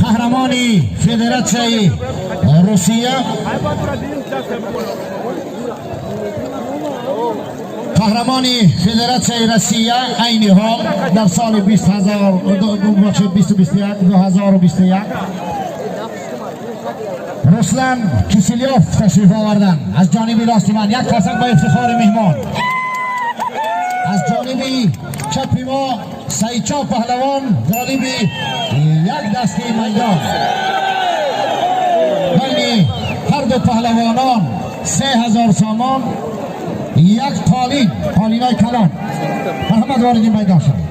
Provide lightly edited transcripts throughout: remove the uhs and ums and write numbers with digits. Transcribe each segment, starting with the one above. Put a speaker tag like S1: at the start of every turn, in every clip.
S1: Қаҳрамони Федератсияи Русия, қаҳрамони Федератсияи Россия айни ҳол дар соли 2021 Руслан Кисилёв ташриф овардан. Аз ҷониби рости ман як қарсак ба ифтихори меҳмон. Аз ҷониби чапи мо Саидшоҳ паҳлавон, ғолиби як дасти майдон. Байни ҳар ду паҳлавонон 3000 сомон, як қолин, қолинои калон. Марҳамат, вориди майдон шавед.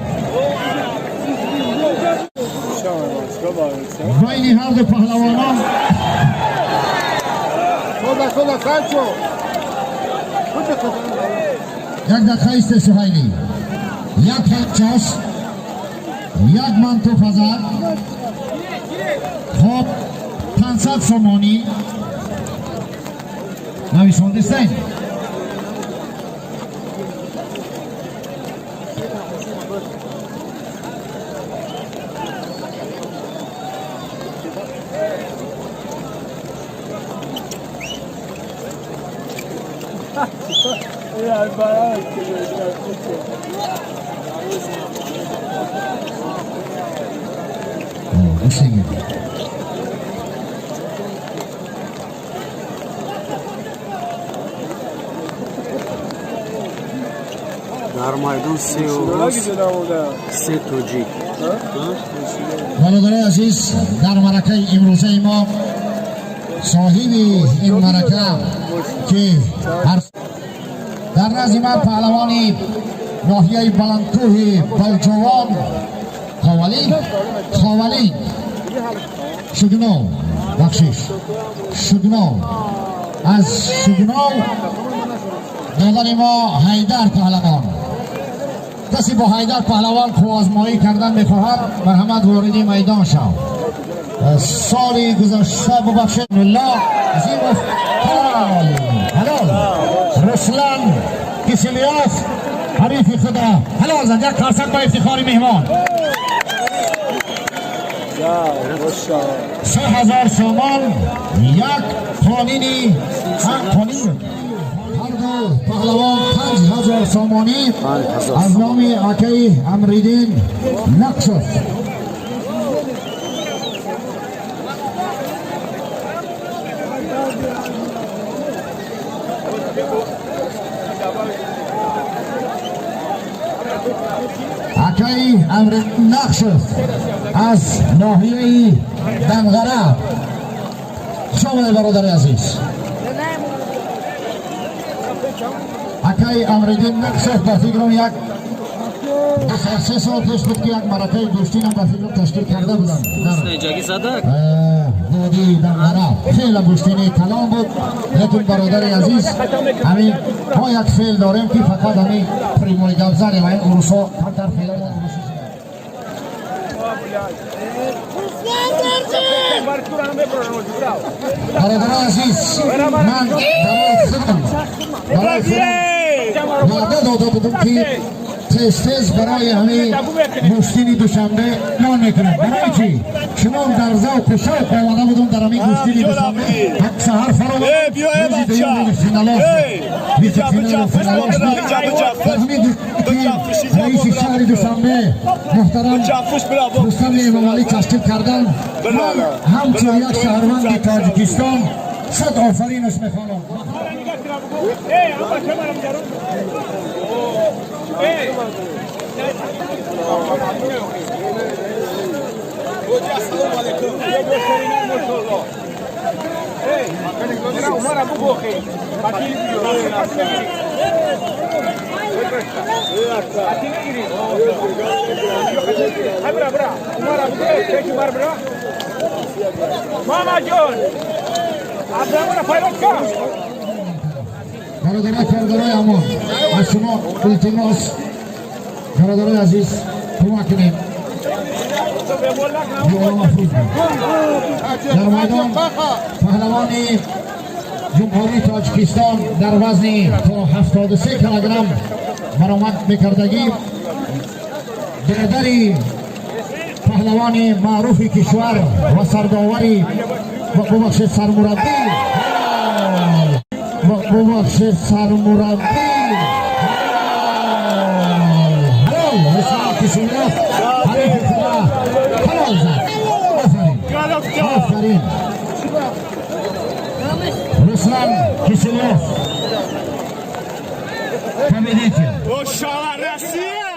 S1: Байни ҳар ду паҳлавонон.
S2: Сюда, сюда, Санчо!
S1: Як дақиқа исте, Суҳайлӣ. Як час, як манту фазар. Хоб, 500 сомонӣ нависондистен. Гӯштигир.
S3: Дар майдон се урус, се тоҷик.
S1: Бародарои азиз, дар маъракаи имрӯзаи мо соҳиби ин маърака, ки дар назди ман паҳлавони ноҳияи Баландкӯҳи Балҷувон, Ховалин, Шугнов, бахшиш, Шугнов, аз Шугнов додари мо Ҳайдар паҳлавон. Касе бо Ҳайдар паҳлавон қувваозмоӣ кардан мехоҳад, марҳамат, вориди майдон шав. Соли гузашта, бубахшед, Мулло Азимов. Ҳалол, ҳалол! Руслан Кисилёв ҳарифи худа ҳалол зад. Як қарсак ба ифтихори меҳмон. 3000 сомон, як қолини, қолин, ҳарду паҳлавон 5000 сомонӣ аз номи акаи Амриддин Нақшов. Акаи Амриддин Нақшов аз ноҳияи Данғара, хуш омадед, бародари азиз. Акаи Амриддин Нақшов, ба фикрам, як 2-3 сол пеш буд, ки як маъракаи гӯштинам, ба фикрам, ташкил карда буданд дар водии Данғара. Хеле гӯштини калон буд. Лекин, бародари азиз, ҳамин мо як феъл дорем, ки фақат ҳамин прямой гап занем. Ин урусҳо камтар феълмон урусӣ. Бародарони азиз, ман барои худам ваъда дода будам, ки тез тез барои ҳамин гӯштини Душанбе эълон мекунам. Барои чӣ шумо дар завқу шавқ омада будум дар ҳамин гӯштини Душанбе. Саҳар фаромад, рӯзи дуюм финалош, финалош. Дар ҳамин раиси шаҳри Душанбе муҳтарам Рустами Эмомалӣ ташкил кардан, ман ҳамчун як шаҳрванди Тоҷикистон сад офаринаш мехонам.
S2: Ассалому алайкум.
S4: Мама ҷон, Абдурамона файрод кан.
S1: Бародарои коргарои амон, аз шумо илтимос, бародарои азиз, кӯмак кунем. Дар майдон паҳлавони Ҷумҳурии Тоҷикистон дар вазни то 73 килограмм баромад мекардагӣ, бародари Паҳлавони маъруфи кишвар ва сардовари, бубахшед, сармураббӣ, бубахшед, сармураббӣ. Ҳалол! Руслан Киселёв ҳарифи худа ҳалол зад. Офарин, офарин! Руслан Киселёв победитель.
S4: Ошала, Россия!